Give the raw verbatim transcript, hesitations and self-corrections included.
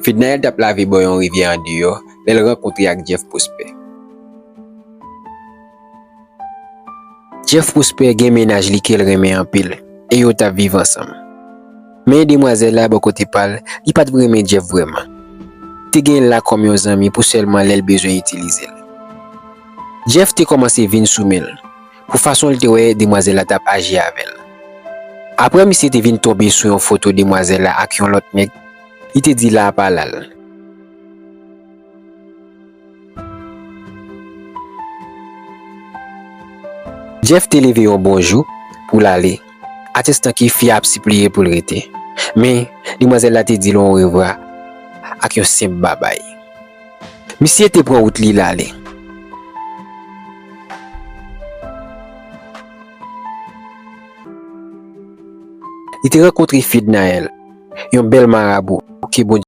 Fednaelle t ap lave bò yon rivyè andeyò lè l rankontre ak Jeff Prosper. Jeff Prosper gen mennaj li ke l renmen anpil, e yo t ap viv ansanm. Men demwazèl la bò kote pa l, li pa t renmen Jeff vrèman. Li te gen l la kòm yon zanmi pou sèlman lè l bezwen itilize l. Jeff te kòmanse vin sou men l pou fason l te wè demwazèl la t ap aji avè l. Apre misye te vin tonbe sou yon foto demwazèl la ak yon lòt nèg, li te di l a pa l al. Jeff te leve yon bon jou pou l ale, atestan ke fi a ap sipliye pou l rete. Men, demwazèl la te di l orevwa ak yon senp babay. Misye te pran wout li l ale. Li te rankontre Fednaelle, yon bèl marabou ke Bondye